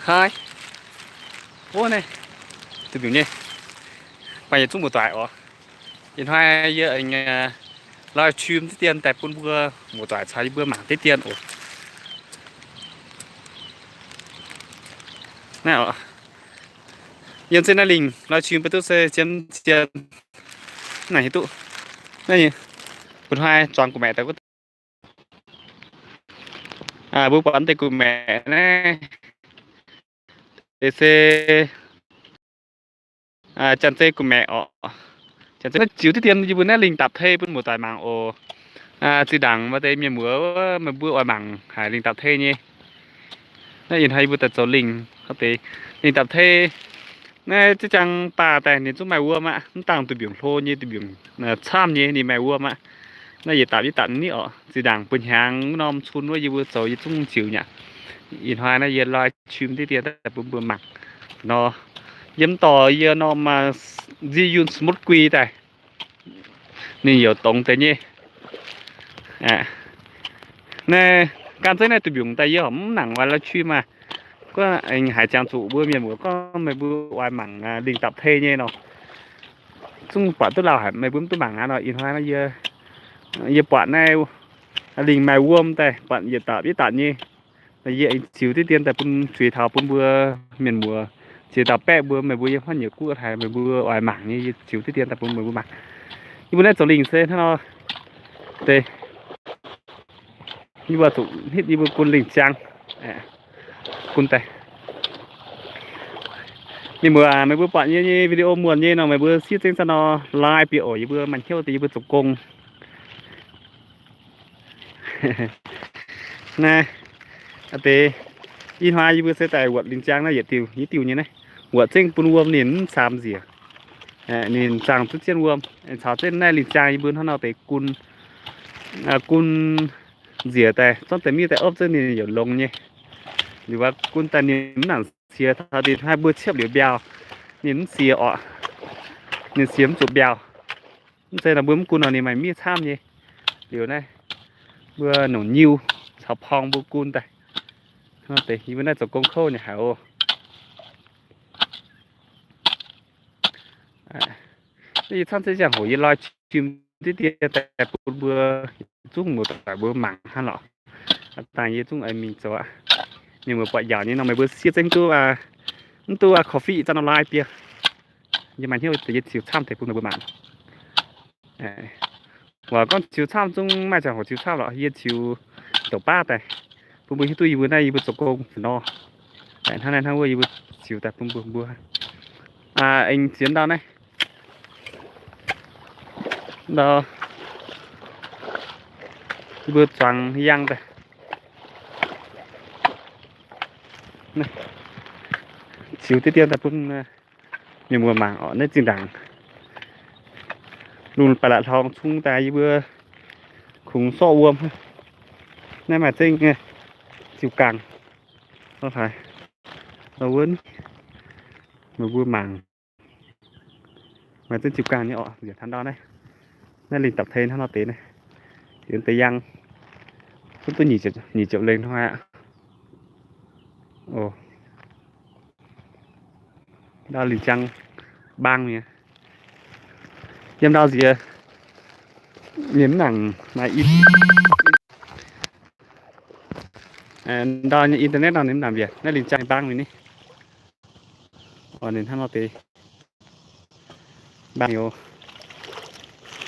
Hnoi, o, naaiv, duqv mbiungc nyei, baac yietc zungv muoz-doic oc. Ih hnoi yie aengx live stream diqv dien daaih bun mbuo muoz-doic caux yie mbuo mangc diqv dien oc. Naaiv oc, yiem zinh naaiv lingh live stream bun duqv se zien zien naaic hiuv duqv. Naaiv, mbuo hnoi zuangx gu'maeqc daaih wuov, mbuo buatc deix gu'maeqc naaiv, deix se janx-zei gu'maeqc oc. Janx-zei naaiv ziux diqv dien yie mbuo naaiv lingh dapc tei bun muoz-doic mangc oc. Zinh ndaangc maaih deix mienh muoz meih mbuo oix mangc haic lingh dapc tei nyei. Naaiv ih hnoi yie mbuo daaih zoux lingh, deix lingh dapc tei. Naaiv ziex jangx baac daaih ninh zungv maaih wuom aqv. Mv dangh duqv mbiungc hlo nyei, duqv mbiungc camv nyei, ninh maaih wuom aqv. Naaiv yietc dapc yietc dapc nitv oc. Zinh ndaangc bun hnyangx norm cun wuov yie mbuo zoux yie zungv ziux nyei. Ih hnoi naaiv yie live stream diqv dien daaih bun mbuo mangc nor. Yiem dorh yie norm nziv yunh smutv gui daaih, ninh youc dongz deix nyei. Naaiv gan zeiv naaiv duqv mbiungc daaih yie horpc mv nangc oix live stream maah. Gorngv aengx haiz ziangx zuqc mbuo mienh muoz gorngv meih mbuo oix mangc lingh dapc tei nyei nor, zungv buatc duqv lauh haic, meih mbuo mv duqv mangc aqv nor. Ih hnoi yie, yie buatc naaiv lingh maaih wuom daaih, buatc yietc dapc yietc dapc nyei. Yie aengx ziux diqv dien daaih bun zuiz taux bun mbuo mienh muoz, ziex dauh baeqv mbuo, meih mbuo yiem haaix nyungc guoqv haic meih mbuo oix mangc nyei, yie ziux diqv dien daaih bun meih mbuo mangc. Yie mbuo naaiv zoux lingh se hnangv nor deix. Yie mbuo zuqc hnitv yie mbuo gun lingh ziang, gun daaih. Mienh muoz, meih mbuo buatc yie nyei video muonc nyei nor, meih mbuo siev zengv za'nor like bieqc oc. Yie mbuo maaih hnyouv deix yie mbuo zoux gong. Naaiv deix, ih hnoi yie mbuo se daaih wuotc lingh ziang naaiv yietc diuh, yietc diuh nyei naaiv, wuotc zengv bun wuom ninh mv saamx njiec. Ninh zaangh duqv zien wuom, caux zengv naaiv lingh ziang yie mbuo hnangv nor deix gun, gun njiec daaih, zorqv deix miev daaih opv zengv ninh youc longx nyei. Liuz aqv, gun daaih ninh mv nangc siex taux ninh haih mbuo ciepv liuz mbiauh, ninh mv siex oc. Ninh siex mv zuqc mbiauh. Mv zeiz nor mbuo mv gun nor ninh maaih miev camv nyei. Liuz naaiv mbuo nongc nyiu caux porng mbuo gun daaih. Yie mbuo naaiv zoux gong kouv ninh haic oc. Yie camv se ziangh hoc yie live stream diqv dien daaih bun mbuo zungv muoz doic mbuo mangc hnangv lorqc. Dangh yie zungv mingh zoux aqv. Mienh muoz buatc yaauc nyei nor meih mbuo siev zengv duqv, mv duqv coffee za'nor like bieqc. Yie maaih hnyouv deix yie ziux camv deix bun meih mbuo mangc. Waac gorngv ziux camv zungv maaih ziangh hoc ziux camv lorqc, yie ziux douc baav daaih bun mbuo hiuv duqv yie mbuo naaiv yie mbuo zoux gong nor. Hnangv naaiv hnangv wuov yie mbuo ziux daaih bun mbuo, mbuo aengx ziex ndau naaiv, ndau yie mbuo zuangx yangh daaih. Ziux diqv dien daaih bun mienh muoz mangc oc. Naaiv zinh ndaangc lungh ba'laqc hlorng cung daaih yie mbuo kungx sorqv wuom. Naaiv maaih zengv ziux gangh, haaix wuov, meih mbuo mangc. Maaih zengv ziux gangh nyei oc. Njiec taux ndau naaiv, naaiv lingh dapc tei hnangv nor deix naaiv, deix yangh, zungv duqv nyic ziepc lengh hnoi aqv. Ndau lingh ziang mbaang mi'aqv. Yiem ndau nziex ninh mv nangc maaih in, ndau nyei internet nor ninh mv nangc mbiec. Naaiv lingh ziang mbaang mi'aqv. Ninh hnangv nor deix mbaang yoc,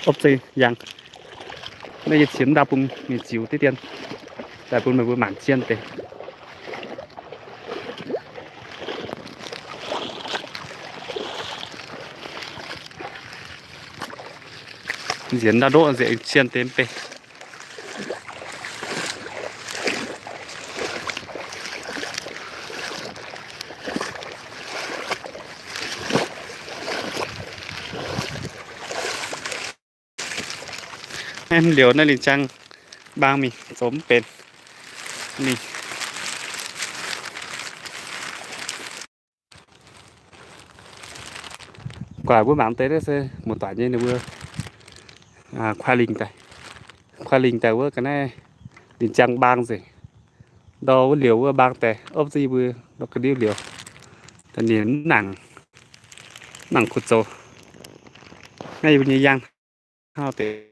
opv zengv yangh. Naaiv yie qiemx ndau bung mingh ziux diqv dien daaih bun meih mbuo mangc zien deix. Nziex ndau ndoqv nziex zien deix mv bei. Naaiv liuz naaiv lingh ziang mbaang mingh zoux mv benx. Mingh guaax mbuo mangc deix naaiv se muoz-doic nyei ninh mbuo kuaih lingh daaih, kuaih lingh daaih wuov ga'naaiv lingh ziang mbaang nzengc. ndau wuov liouh wuov mbaang daaih opv zunv yie mbuo ndau ga'ndiev liouh, da'nyeic mv nangc, mv nangc kuh zoux. Naaiv yie mbuo nyei yaang hnangv deix.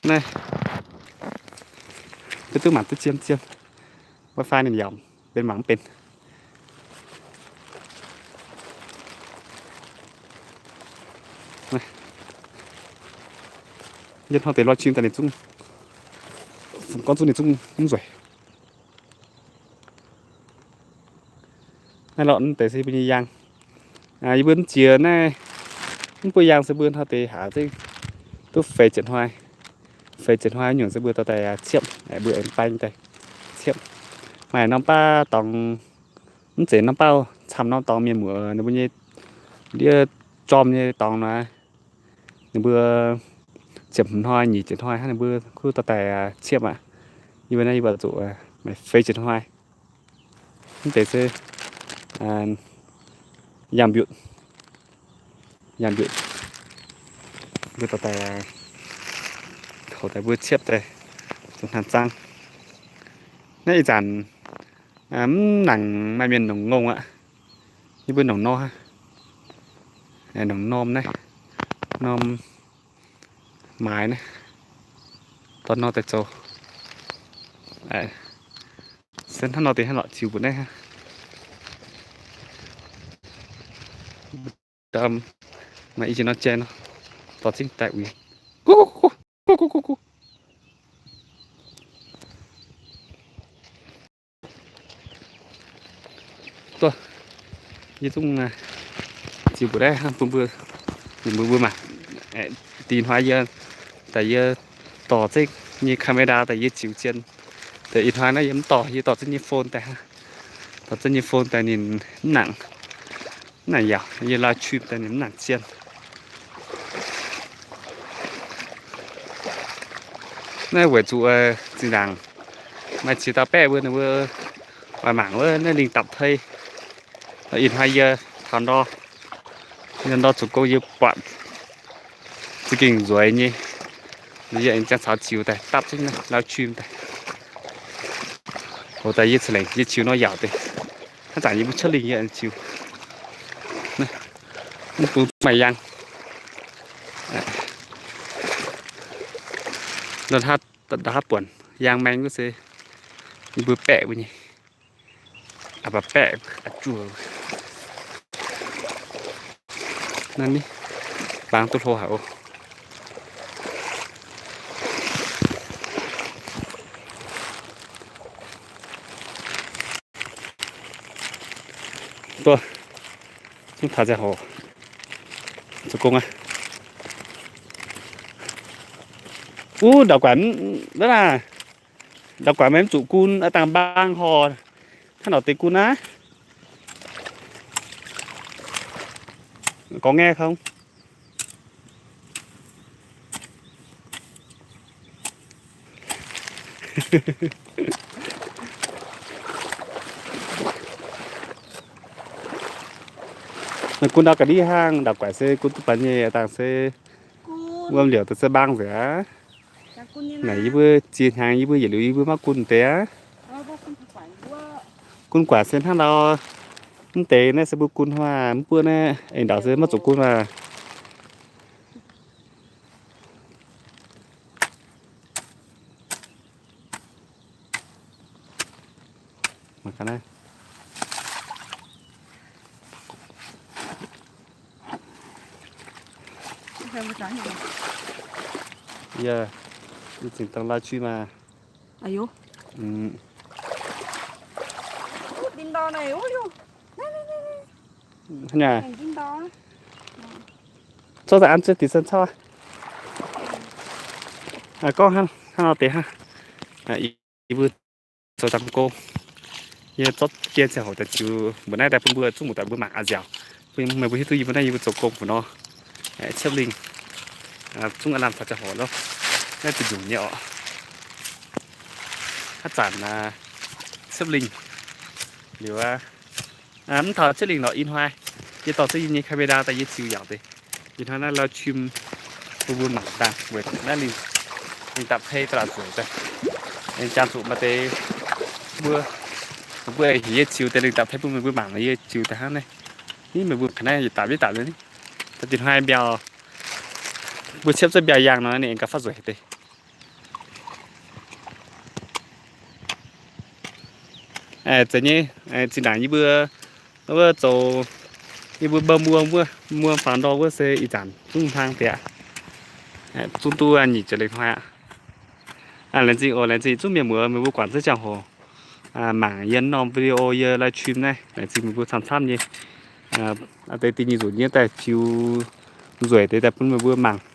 Naaiv mbuo duqv mangc duqv zien zien, wifi ninh yaac benx mangc mv benx. Yie hnangv deix live stream daaih ninh zungv, gorngv zungv ninh zungv mv nzueic. Naaiv lorqc, mv deix se yie mbuo nyei yaang. Yie mbuo mv jiex naaiv, mv buo yaang se mbuo hnoi deix haaix zengv duqv feix ziepc hnoi, feix ziepc hnoi nyungc se mbuo dorh daaih ciepv, mbuo aengx baeng daaih ciepv. Maaih norm baav dorngx, mv zeiz norm baav, camv norm dorngx mienh muoz ninh mbuo nyei ndiev jorm nyei dorngx naaiv, ninh mbuo ziepc hnoi nyic ziepc hnoi hnangv ninh mbuo kuv dorh daaih ciepv aqv. Yie mbuo naaiv yie mbuo zuqc maaih feix ziepc hnoi. Mv deix se yaang mbiutc, yaang mbiutc, mbuo dorh daaih, kouv daaih mbuo ciepv daaih, zuqc hnangv zaang. Naaiv ih zanc mv nangc maaih mienh nongc ngongh aqv. Yie mbuo nongc nor, nongc norm naaiv, norm maaiz naaiv, dorh nor daaih zoux. Se hnangv nor deix hnangv lorqc, ziux mbuo naaiv. Maaih i jiex nor jai nor, dorh zingv daaih uix. Guv guv guv guv. Duqv, yie zungv ziux mbuo naaiv bun mbuo, mbuo mbuo mangc. Da'nyeic hnoi yie, daaih yie dorh zengv nyei camera daaih yie ziux zien. Da'nyeic hnoi naaiv yie mv dorh, yie dorh zengv nyei phone daaih. Dorh zengv nyei phone daaih ninh mv nangc, mv nangc yaauc. Yie live stream daaih ninh mv nangc zien. Naaiv weic zuqc zinh ndaangc maaih ziex dauh baeqv mbuo, ninh mbuo oix mangc wuov naaiv lingh dapc tei. Ih hnoi yie taux ndor, yie ndor zoux gong yie buatc za'gengh nzueic nyei. Yie aengx ziangh caux ziux daaih dapv zengv live stream daaih. Hoc daaih yie ceix lengc yie ziux nor yaauc deix. Hnangv zanc yie mbuo cuotv lingh yie aengx ziux. Mv bung maaih yaang. Nda'haav buonc yaang maeng wuov se yie mbuo baeqv mbuo nyei. Aa, baac baeqv aqc juoh. Naaiv ni, baang duqv hlo haic oc. Duqv, mv taux ziangh hoc zoux gong aqv. Uv, ndau guaix, ndau guaix maiv zuqc gun, aa, dangh mbaang horh, hnangv nor deix gun aqv. Có nghe không? Meih gun ndau ga'ndiev hnangv, ndau guaix se gun duqv baac nyei, dangh se wuom liouc daaih se mbaang nzengc aqv. Naaic yie mbuo ziex hnyangx yie mbuo yietc liuz yie mbuo maiv gun deix aqv. Gun guaix se hnangv ndau, mv deix naaiv se mbuo gun hnangv, mv buo naaiv aengx ndau se maiv zuqc gun aqv. Mangc gaax naaiv. Yie, yie zinh dangh live stream maah. Hnangv naaic. Zorqv daaih an zuqc dix cent caux. Gorngv hnangv nor deix hnangv. Yie mbuo zoux dangh gong. Yie zorqv dien ziangh hoc daaih ziux mbuoqc naaiv daaih bun mbuo zungv muoz-doic mbuo mangc a'nziaauc. Bun meih mbuo hiuv duqv yie mbuo naaiv yie mbuo zoux gong mbuoqc nor, ciepv lingh, zungv aav lamh taux ziangh hoc nor, naaiv zuqc nzunc nyei orqc. Haaix zanc ciepv lingh liuz, mv taux ciepv lingh lorqc ih hnoi yie dorh zengv yie nyei camera daaih yie ziux yaauc deix. Ih hnoi naaiv live stream, mbuo mbuo mangc daaih weic naaiv ninh, ninh daaih phei daaih laac zueic daaih. Ninh jangx zuqc maaih deix mbuo, mbuo heuc yie ziux deix, ninh daaih phei bun meih mbuo mangc nor yie ziux daaih hnangv naaiv. Ni meih mbuo ka'naaiv yietc dapc yietc dapc liuz ni. Daaih dinh hnoi mbiauh, mbuo ciepv zengv mbiauh yangh nor ninh gauh fav zueic deix. Zeiz nyei, zinh ndaangc yie mbuo wuov zoux, yie mbuo mbou muom wuov, muom faaux ndor wuov se ih zanc zungv hlang deix aqv. Zungv duqv nyic ziepc lengh hnoi aqv. Laengz zingh oc, laengz zingh zungv mienh muoz meih mbuo guangc zengv ziangh hoc mangc yie norm video, yie live stream naaiv. Laengz zingh meih mbuo camv-camv nyei. Deix dinh nyei nzunc yie daaih ziux nzueic deix daaih bun meih mbuo mangc.